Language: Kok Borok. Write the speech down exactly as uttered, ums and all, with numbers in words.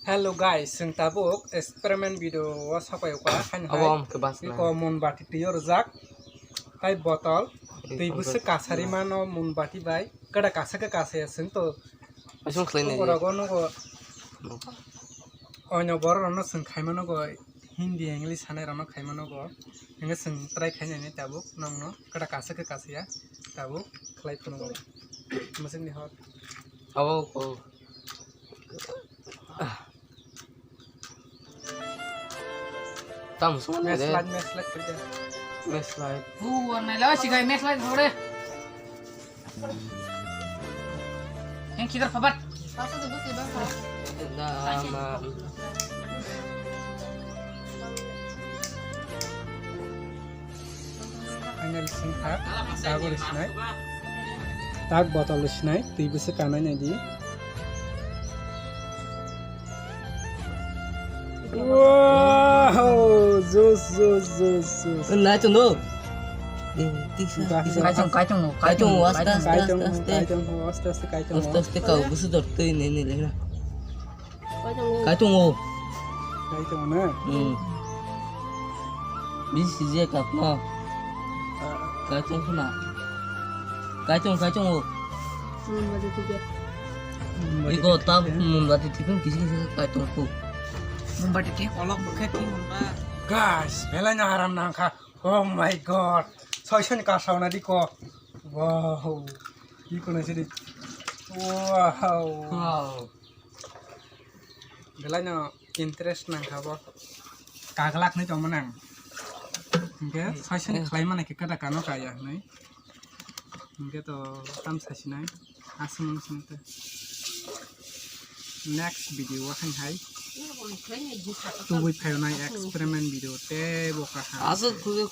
Hello guys, chwng tabuk experiment video o sapai kha, haino Abo hai am khe bas na. Iko mombati twi o rwjak, tai botol, twi bwswk kasari mano mombati bai, kada kasa khe kasaya chwng to. Aswng khlai nai. Orogo nugo, oino borok rokno chwng khaima nugo, Hindi, English sanai rokno khaima nugo, hingke chwng try khainani tabuk nokno, kada kasa khe kasaya, tabuk khlai phano. Mwswkni hor. Abo ko. Tam sung ne Mesh de. Light, mesh light khe de. Mesh light. Bu warna lo sigai mesh light hore. Yang kidar pabat. Dama. Final sing tak, tak ori sinai. Tak botol sinai, twi bwswk kanai nai di. Wow, juice, juice, juice, juice. Nai to no. Dah, dah. Kaitung, kaitung, kaitung, aste, aste, kaitung, aste, aste. Kaitung, aste, aste, kaitung. Aste, aste, kau, gusu dor, twi, ne, ne, le, na. Kaitung o. Kaitung o na? Hmm. Bisi je kap no. Ah. Kaitung khuna. Kaitung, kaitung o. Mombati tipe. Iko ta mombati tipe kisi kisi kaitung ko. Mombati tipe olok bukhe ti mumba. Guys, belai na aram nangkha. Oh my God. Soisoni kasau na diko. Wow. Iko na sidi. Wow. Wow. Belai no interest nangkha bo. Kaglak ni tongma nang. Hingke saisani khlai mani khe kada kano kaya hinui. Hingke to tam sasinai. Aswng wng sini te. Next video o hai hai. Tubui phayonai experiment video te bo kaha. Aswk khuge